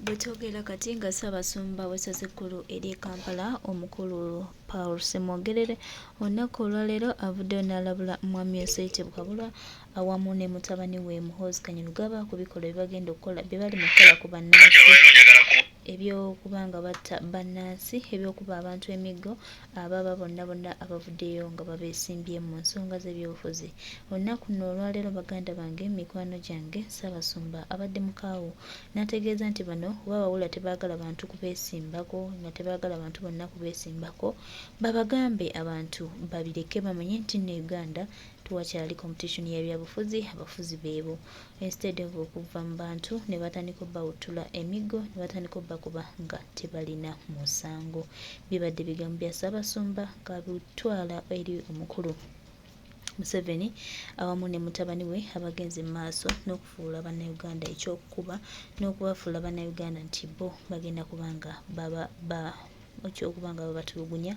Bwetwogera kati nga Ssaabasumba w'essaza ekkulu ery'e Kampala omukulu Paul Ssemwogerere olunaku olwaleero avuddeyo n'alabula Mwami Yoseri Tebukabulwa awamu ne mutabani we Muhoozi Kainerugaba ku bikolwa byebagenda okukola bye bali mu kukola ku bannansi eby'okuba nga batta bannansi, eby'okuba abantu emiggo ababa bonna bonna abavuddeyo nga babeesimbye mu nsonga z'ebyobufuzi. Olunaku luno olwaleero baganda bange, mikwano gyange, Ssaabasumba abadde mukaawu n'ategeeza nti bano oba bawulira tebaagala bantu kubeesimbako nga tebaagala bantu bonna kubeesimbako babagambe abantu babireke bamanye nti nno e Uganda tewakyali competition ya byabufuzi abafuzi beebo instead of okuva mu bantu ne batandika obawuttula emiggo ne batandika obakuba nga tebalina musango. Bibadde bigambo bya Ssaabasumba ng'abitwala eri omukulu Museveni awamu ne mutabani we abagenze mu maaso n'okufuula Bannayuganda eky'okukuba n'okubafuula Bannayuganda nti bo bagenda kuba nga baba ba ekyokuba nga babatulugunya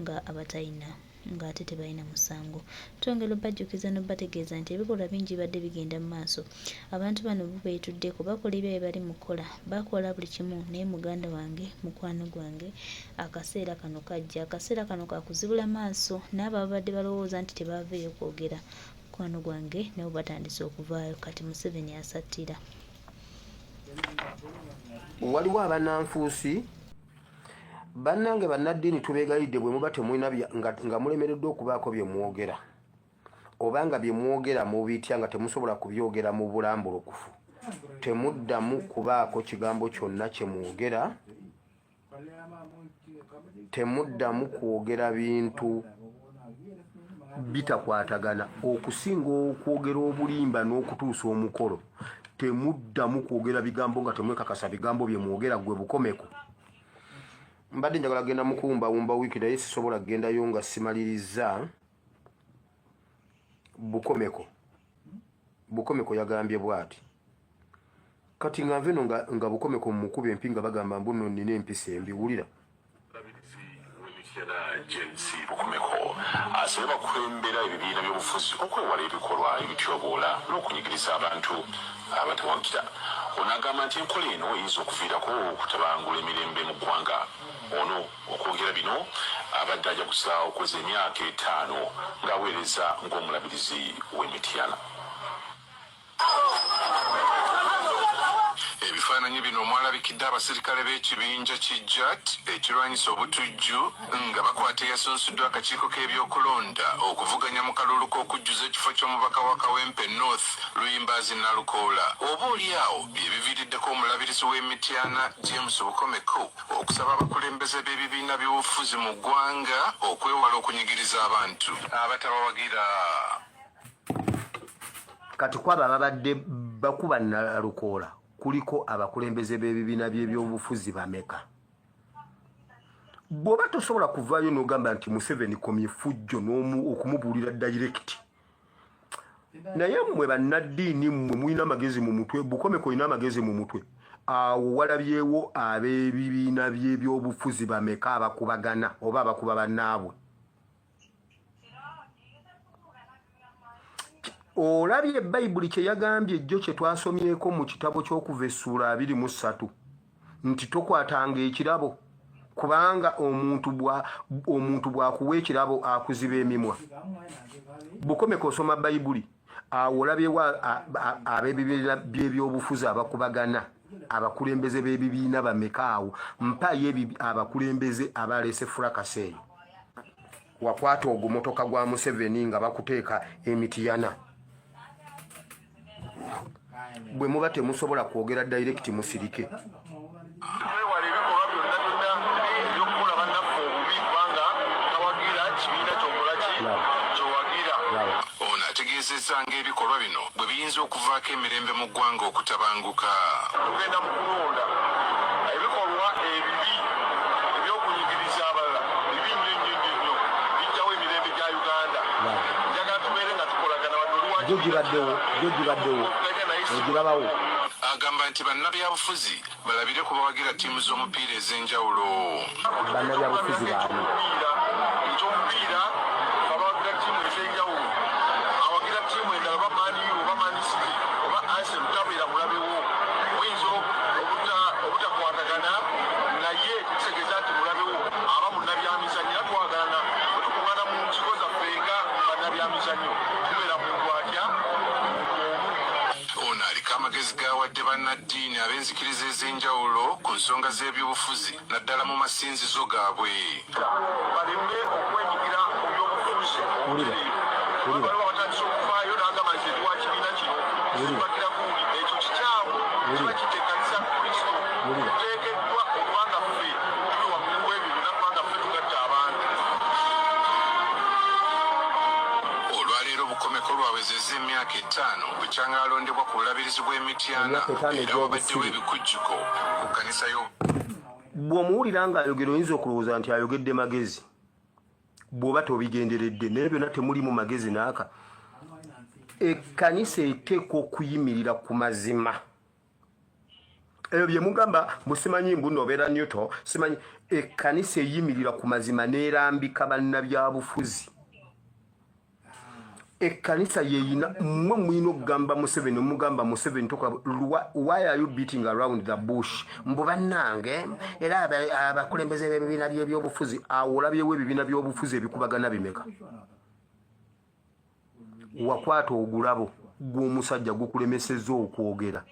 nga abatalina ng'ate tebalina musango. Twongera obajjukiza n'obategeeza nti ebikolwa bingi bibadde bigenda mu maaso. Abantu bano bo beetuddeko bakola ebyabwe bali mu kukola, bakola buli kimu naye muganda wange, mukwano gwange akaseera kano kajja. Akaseera kano ka kuzibula maaso n'abo ababadde balowooza nti tebaaveeyo kwogera mukwano gwange nabo batandise okuvaayo kati Museveni asattira. Waliwo abananfuusi bannange bannaddiini tubeegayiridde bwe muba temulina nga mulemereddwa okubaako bye mwogera oba nga bye mwogera mubitya nga temusobola kubyogera mu bulambulukufu temuddamu kubaako kigambo kyonna kye mwogera Temuddamu kwogera bintu bitakwatagana okusinga okwogera obulimba n'okutuusa omukolo. Temuddamu kwogera bigambo nga temwekakasa bigambo bye mwogera gwe bukomeko. Mbadde njagala genda mukuwumbawumba wiiki naye sisobola kugendayo nga simalirizza bukomeko. Bukomeko yagambye bwati. Kati nga nve no nga, nga bukomeko mumukuba empi nga bagamba mbu no nina empisa embi wulira. Omulabirizi w'e Mityana James Bukomeko asabye abakulembera ebibiina by'obufuzi okwewala ebikolwa ebityoboola n'okunyigiriza abantu abatawagira. Ono agamba nti enkola eno eyinza okuviirako okutabangula emirembe mu ggwanga. Ono okwogera bino abadde ajaguza okuweza emyaka etaano ng'aweereza ng'omulabirizi w'e Mityana. Ebifaananyi bino omwalabikidde abasirikale b'ekibinja ki JAT ekirwanyisa obutujju nga bakwata eyasunsuddwa akakiiko k'ebyokulonda okuvuganya mu kalulu k'okujjuza ekifo ky'omubaka wa Kawempe North Luyimbaazi Nalukoola oba oli awo bye biviiriddeko omulabirizi w'e Mityana James Bukomeko okusaba abakulembeze b'ebibiina by'obufuzi mu ggwanga okwewala okunyigiriza abantu abatabawagira. Kati kwabo ababadde bakuba Nalukoola kuliko abakulembeze b'ebibiina by'ebyobufuzi bameka? Bw'oba tosobola kuvaayo n'ogamba nti Museveni komya effujjo okumubuulira dayirekiti naye mmwe bannaddiini mmwe mulina amagezi mu mutwe, Bukomeko olina amagezi mu mutwe, awo walabyewo ab'ebibiina by'ebyobufuzi bameka abakubagana oba abakuba bannaabwe? Olabye Bayibuli kye yagambye jjo kye twasomyeko mu kitabo ky'Okuva essuula 23 nti tokwatanga ekirabo kubanga omuntu bwa omuntu bw'akuwa ekirabo akuziba emimwa. Bukomeko osoma Bayibuli awo olabyewo ab'ebibiina by'ebyobufuzi abakubagana abakulembeze b'ebibiina bameka awo mpayo abakulembeze abaleese furakasi eyo. Wakwata ogumotoka gwa Museveni nga bakuteeka emitiyana. Bwe muba temusobola kwogera direct musirike. Twewale ebikolwa byonna byonna ebyokukola bannaffe obubi kubanga tawagira kibiina kyokola ki kyowagira. Ono ategeezezza ng'ebikolwa bino bwe biyinza okuvaako emirembe mu ggwanga okutabanguka. Tugenda mu kulonda. Ebikolwa ebibi eby'okunyigiriza abalala bibi nnyo nnyo nnyo nnyo. Bijjawo emirembe gya Uganda. Njagala tubeere nga tukolagana wadde oli wa Gyo gibaddewo, gyo gibaddewo, ogirabawo. Agamba nti bannabyabufuzi balabire ku bawagira ttiimu z'omupiira ez'enjawulo. Bannabyabufuzi baani? Eky'omupiira abawagira ttiimu ez'enjawulo awagira ttiimu endala oba Man U oba Man City oba Arsenal tabeera mulabe wo. Muyinza obutakwatagana. bannaddiini ab'enzikiriza ez'enjawulo ku nsonga z'ebyobufuzi naddala mu masinzizo gaabwe. Baleme okwenyigira mu byobufuzi obutereevu. Waliwo abatandise okuvaayo n'agamba nti ndi wa kibiina kino, siwagira gundi. Ekyo kikyamu, kiba kitta ekkanisa Kristo. Tuteekeddwa okuba nga ffe tuli waggulu w'ebyo byonna kubanga ffe tugatta abantu. Olwaleero Bukomeko lwawezezza emyaka 5 bukyanga alondebwa ku bulabirizi bw'e Mityana Emyaka 5 era wabaddewo egy'obusiru. ebikujjuko ku kkanisa y'o Bw'omuwulira ng'ayogera, oyinza okulowooza nti ayogedde magezi bw'oba tobigenderedde, naye byonna temulimu magezi n'aka. Ekkanisa eteekwa okuyimirira ku mazima. Ebyo bye mugamba musimanyi mbu nobeera newto, simanyi. Ekkanisa eyimirira ku mazima n'erambika bannabyabufuzi. Ekkanisa yeyina mmwe mulina okugamba Museveni, omugamba Museveni tokola. Why are you beating around the bush? Mbu bannange, era abakulembeze b'ebibiina by'ebyobufuzi, awo olabyewo ebibiina by'obufuzi ebikubagana bimeka? Wakwata ogulabo gw'omusajja gukulemesezza okwogera.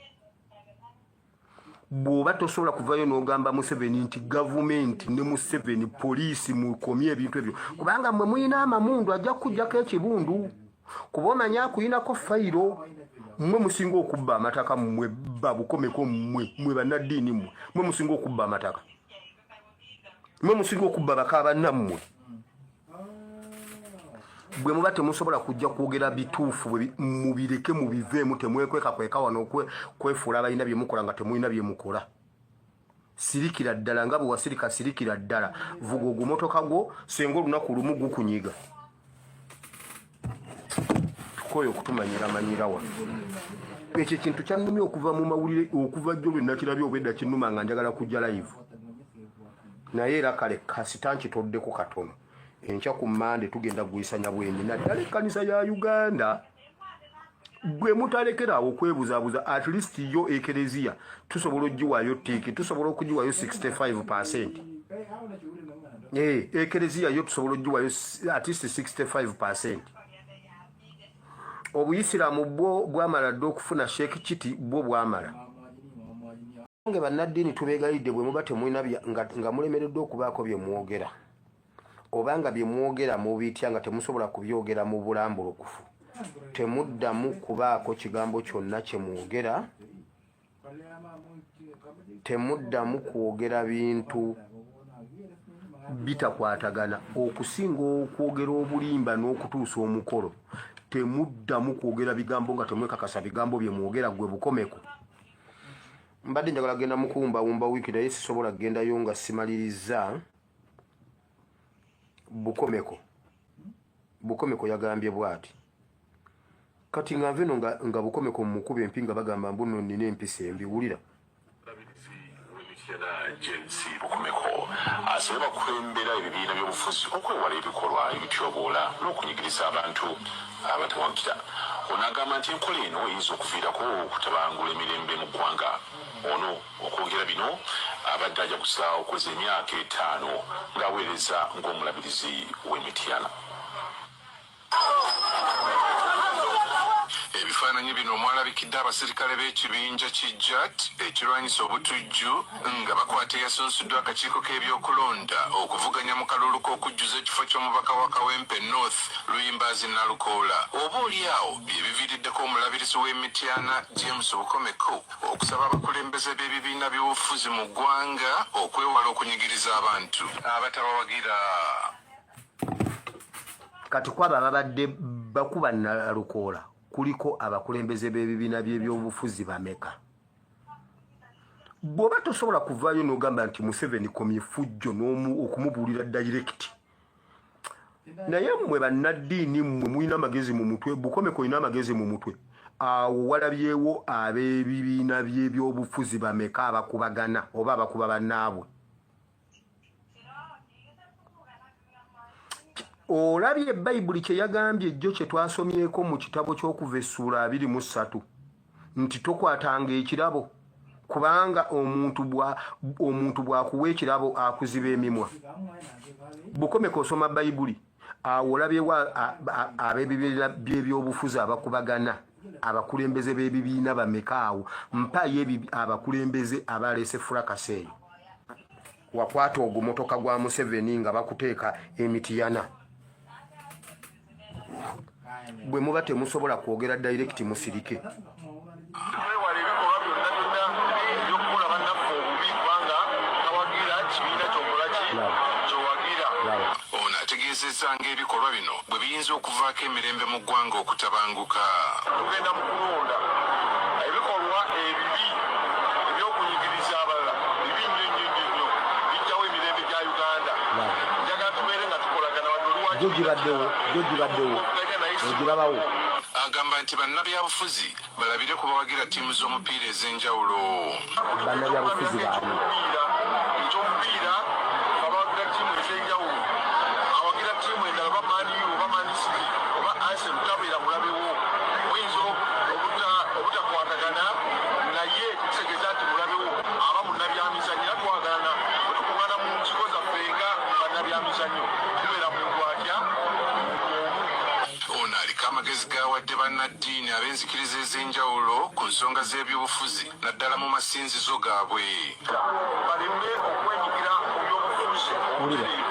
Bw'oba tosobola kuvayo n'ogamba Museveni nti gavumenti ne Museveni, poliisi, mukomye ebintu ebyo, kubanga mmwe muyina amamundu, ajja kukuggyako ekibundu, kuba omanyi akuyinako fayiro. Mmwe musinga okubba amataka, mmwe babukomeko, mmwe bannaddiini, mmwe musinga okubba amataka, mmwe musinga okubba baka bannammwe. Bwe muba temusobola kujja kwogera bituufu, mubireke, mubiveemu. Temwekwekakweka wano kwefuula abalina byemukola nga temulina byemukola. Sirikira ddala nga bwe wasirika, sirikira ddala, vuga ogumotoka gwo, senga olunaku lumu gukunyiga. Tukoye okutumanyira manyira wano. Ekyo ekintu kyannumye okuva mu mawulire, okuva jjo lwe nakirabye, obwedda kinnuma nga njagala kujja live, naye era kale kasita nkitoddeko katono. Enkya ku Mande tugenda kugwisanya bwenyi, naddala ekkanisa ya Uganda. Bwe mutalekerawo okwebuzaabuza, at least yo ekereziya tusobola ogiwaayo tick, tusobola okugiwaayo 65%. Ekereziya yo tusobola ogiwaayo at least 65%. Obuyisiraamu bwo bwamala dde okufuna Sheikh Kiti, bwo bwamala. Nge bannaddiini tubeegayidde, bwe muba temulina nga mulemereddwa okubaako bye mwogera, oba nga bye mwogera mubitya, nga temusobola kubyogera mu bulambulukufu, temuddamu kubaako kigambo kyonna kye mwogera. Temuddamu kwogera bintu bitakwatagana okusinga okwogera obulimba n'okutuusa omukolo. Temuddamu kwogera bigambo nga temwekakasa bigambo bye mwogera. Gwe Bukomeko, mbadde njagala genda mukuwumbawumba wiiki, naye sisobola kugendayo nga simaliriza Bukomeko. Bukomeko yagambye bw'ati kati nga nve no nga Bukomeko mukuba empi nga bagamba mbu nno nnina empisa embi. Wulira. Mityana James Bukomeko asabye bakulembera ebibiina by'obufuzi okwewala ebikolwa ebityoboola n'okunyigiriza abantu abatawagira. Ono agamba nti enkola eno eyinza okuviirako okutabangula emirembe mu ggwanga. Ono okwogera bino abadde ajaguza okuweza emyaka 5 ng'aweereza ng'omulabirizi w'e Mityana. Ebifaananyi bino omwalabikidde abasirikale b'ekibinja ki JAT ekirwanyisa obutujju nga bakwata eyasunsuddwa akakiiko k'ebyokulonda okuvuganya mu kalulu k'okujjuza ekifo ky'omubaka wa Kawempe North, Luyimbaazi Nalukoola, oba oli awo bye biviiriddeko omulabirizi w'e Mityana James Bukomeko okusaba abakulembeze b'ebibiina by'obufuzi mu ggwanga okwewala okunyigiriza abantu abatabawagira. Kati kwabo ababadde bakuba Nalukoola kuliko abakulembeze b'ebibiina by'ebyobufuzi bameka? Bw'oba tosobola kuvaayo n'ogamba nti Museveni komye fujjo okumubuulira direct, naye mmwe bannaddiini, mmwe mulina amagezi mu mutwe. Bukomeko olina amagezi mu mutwe. Awo walabyewo ab'ebibiina by'ebyobufuzi bameka abakubagana oba abakuba bannaabwe? Olabye Bayibuli kye yagambye jjo kye twasomyeko mu kitabo ky'Okuva essuula 23 nti tokwatanga ekirabo, kubanga omuntu bw'akuwa ekirabo akuziba emimwa? Bukomeko osoma Bayibuli. Awo olabyewo ab'ebibiina by'ebyobufuzi abakubagana? Abakulembeze b'ebibiina bameka awo? Mpaayo abakulembeze abaleese fracas eyo. Wakwata ogumotoka gwa Museveni nga bakuteeka emitiyana. Bwe muba temusobola kwogera direct, musirike. Twewala ebikolwa byonna byonna ebyokukola bannaffe obubi, kubanga tawagira kibiina kyokola ki kyowagira. Ono ategeezezza ng'ebikolwa bino bwe biyinza okuvaako emirembe mu ggwanga okutabanguka. Tugenda mu kulonda. Ebikolwa ebibi ebyokunyigiriza abalala bibi nnyo nnyo nnyo nnyo, bijjawo emirembe gya Uganda. Njagala tubeere nga tukolagana wadde oli wa Gyo gibaddewo, gyo gibaddewo, ogirabawo. Agamba nti bannabyabufuzi balabire ku bawagira ttiimu z'omupiira ez'enjawulo. Bannabyabufuzi baani? Ekyomupiira, abawagira ttiimu ez'enjawulo, awagira ttiimu endala, oba Man U oba Man City oba Arsenal, tabeera mulabewo. Muyinza obutakwatagana, naye tekitegeeza nti mulabewo. Aba munnabyamizannyo, era twagalana. Bwe tukuŋŋaana mu nkiiko zaffe nga bannabyamizannyo, tubeera muntu atya, muntu omu. Ono aliko amagezi g'awadde bannaddiini ab'enzikiriza ez'enjawulo ku nsonga z'ebyobufuzi, naddala mu masinzizo gaabwe. Baleme okwenyigira mu byobufuzi obutereevu.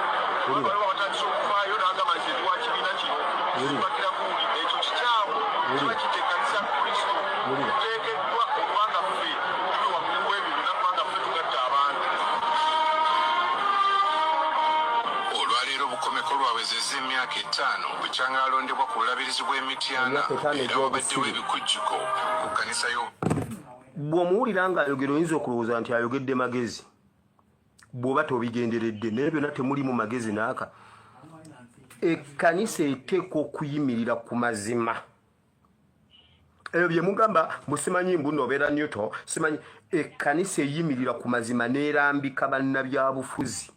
Waliwo abatandise okuvaayo n'agamba nti ndi wa kibiina kino, siwagira gundi. Ekyo kikyamu, kiba kitta ekkanisa Kristo. Tuteekeddwa okubanga ffe tuli waggulu w'ebyo byonna, kubanga ffe tugatta abantu. Olwaleero Bukomeko lwawezezza emyaka 5 bukyanga alondebwa ku bulabirizi bw'Emityana. Emyaka 5 Era wabaddewo egy'obusiru. ebikujjuko ku kkanisa y'o Bw'omuwulira ng'ayogera, oyinza okulowooza nti ayogedde magezi bw'oba tobigenderedde, naye byonna temulimu magezi n'aka. Ekkanisa eteekwa okuyimirira ku mazima. Ebyo bye mugamba mbu simanyi, mbu nobeera neutral, simanyi. Ekkanisa eyimirira ku mazima n'erambika bannabyabufuzi.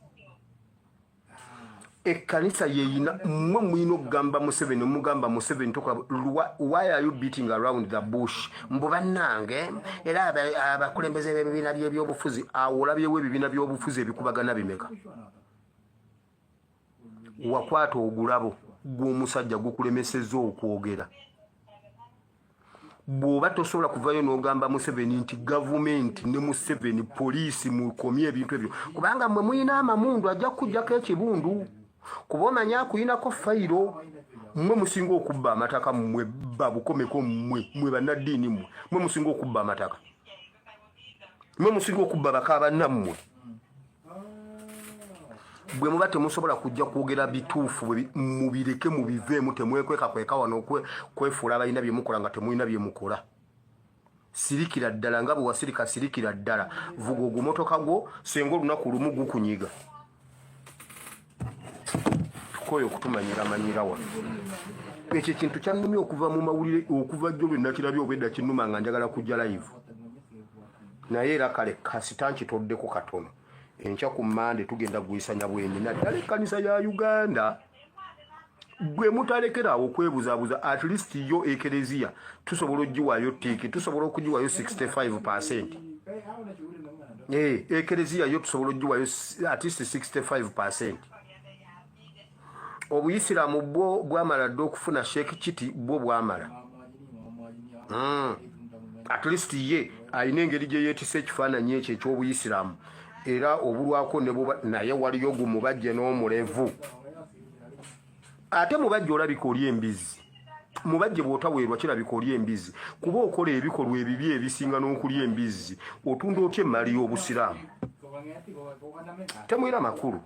Ekkanisa yeyina mmwe mulina okugamba Museveni, mugamba Museveni tokola. Why are you beating around the bush? Mbu bannange, era abakulembeze b'ebibiina by'ebyobufuzi, awo olabyewo ebibiina by'obufuzi ebikubagana bimeka? Wakwata ogulabo gw'omusajja gukulemesezza okwogera. Bw'oba tosobola kuvayo n'ogamba Museveni nti gavumenti ne Museveni, poliisi, mukomye ebintu ebyo, kubanga mmwe muyina amamundu, ajja kukuggyako ekibundu, kuba omanyi akuyinako fayiro. Mmwe musinga okubba amataka, mmwe babukomeko, mmwe, mmwe bannaddiini, mmwe, mmwe musinga okubba amataka, mmwe musinga okubba baka bannammwe. Bwe muba temusobola kujja kwogera bituufu, mubireke, mubiveemu. Temwekwekakweka wano kwefuula abalina byemukola nga temulina byemukola. Sirikira ddala nga bwe wasirika, sirikira ddala, vuga ogumotoka gwo. Senga olunaku lumu gukunyiga, tukoye okutumanyira manyira wano. Ekyo ekintu kyannumye okuva mu mawulire, okuva jjo lwe nakirabye, obwedda kinnuma nga njagala kujja live, naye era kale kasita nkitoddeko katono. Enkya ku Mande tugenda gwisanya bwenyi, naddala ekkanisa ya Uganda. Bwe mutalekerawo okwebuzaabuza, at least yo ekereziya tusobola ogiwaayo tiiki, tusobola okugiwaayo 65%. Ekereziya yo tusobola ogiwaayo at least 65%. Obuyisiraamu bwo bwamala dde okufuna Sheikh Kiti, bwo bwamala. At least ye alina engeri gye yeetisa ekifaananyi ekyo eky'obuyisiraamu, era obulwako ne buba, naye waliyo gumubajje n'omulevu. Ate mubajje olabika oli embizzi. Mubajje bw'otaweerwa kirabika oli embizzi, kuba okola ebikolwa ebibi ebisinga n'okulya embizzi. Otunda otya emaali y'obusiraamu? Temwira makulu.